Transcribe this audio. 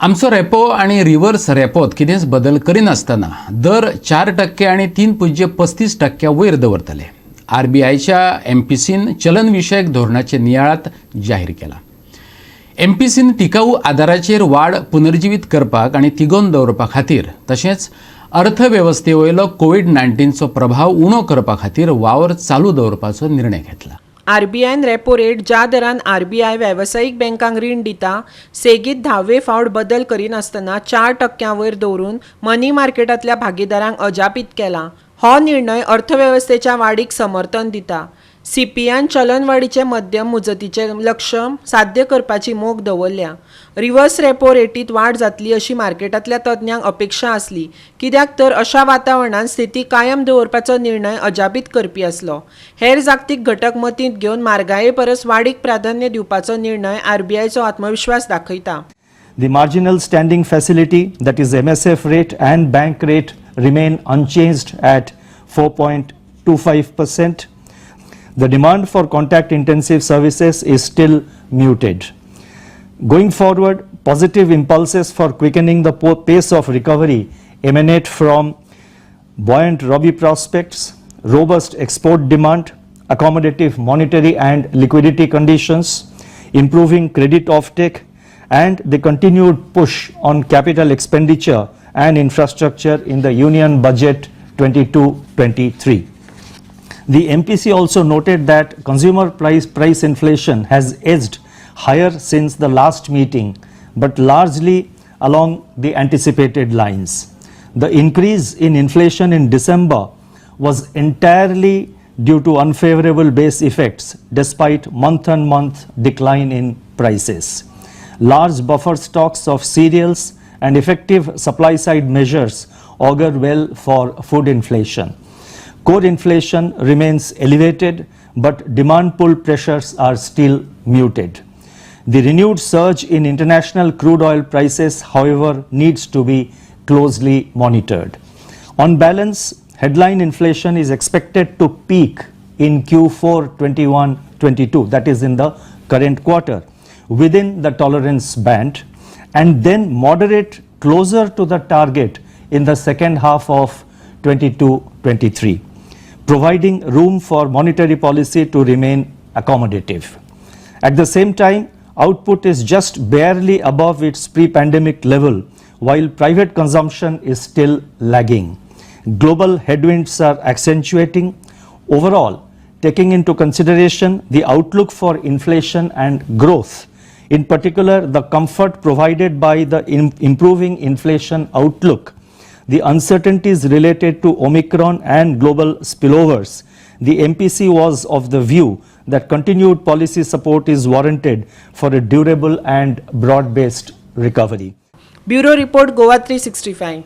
आमचो रेपो आनी रिव्हर्स रेपोत कितेंच बदल करिनासतना दर 4% आनी 3.35% वयर दवरतले. आरबीआयच्या एमपीसीन चलन विशयक धोरणाचे नियाळात जाहीर केला. एमपीसीन टिकाऊ आदाराचेर वाड पुनर्जिवीत करपाक आनी तिगोवन दवरपा खातीर तशेंच अर्थवेवस्थे वयलो कोवीड 19चो प्रभाव उणो करपा खातीर वावर चालू दवरपाचो निर्णय घेतला. आरबीआयन रेपो रेट, ज्या दरान आरबीआय वेवसायीक बँकांक रीण दिता, सेगीत 10वे फावट बदल करिनासतना 4 टक्क्यां वयर दवरून मनी मार्केटांतल्या भागीदारांक अजापीत केला. हो निर्णय अर्थवेवस्थेच्या वाडीक समर्थन दिता. सीपीआयन चलनवाडीचे मध्यम मुजतीचे लक्ष साध्य करपाची मोख दवरल्या. रिव्हर्स रेपो रेटीत वाड जातली अशी मार्केटांतल्या तज्ञांक अपेक्षा आसली, कित्याक तर अशा वातावरणांत स्थिती कायम दवरपाचो निर्णय अजापीत करपी आसलो. हेर जागतीक घटक मतींत घेवन म्हारगाये परस वाडीक प्राधान्य दिवपाचो निर्णय आरबीआयचो आत्मविश्वास दाखयता. The marginal standing facility, that is MSF rate and bank rate, remain unchanged at 4.25%. The demand for contact intensive services is still muted. Going forward, positive impulses for quickening the pace of recovery emanate from buoyant Rabi prospects, robust export demand, accommodative monetary and liquidity conditions, improving credit offtake, and the continued push on capital expenditure and infrastructure in the Union Budget 22-23. The MPC also noted that consumer price inflation has edged higher since the last meeting, but largely along the anticipated lines. The increase in inflation in December was entirely due to unfavorable base effects despite month on month decline in prices. Large buffer stocks of cereals and effective supply side measures augur well for food inflation. Core inflation remains elevated, but demand pull pressures are still muted. The renewed surge in international crude oil prices, however, needs to be closely monitored. On balance, headline inflation is expected to peak in Q4 21-22, that is, in the current quarter, within the tolerance band, and then moderate closer to the target in the second half of 22-23, providing room for monetary policy to remain accommodative. At the same time, output is just barely above its pre pandemic level, while private consumption is still lagging. Global headwinds are accentuating. Overall, taking into consideration the outlook for inflation and growth, in particular the comfort provided by the improving inflation outlook, the uncertainties related to Omicron and global spillovers, the MPC was of the view that continued policy support is warranted for a durable and broad based recovery. Bureau report, Goa 365.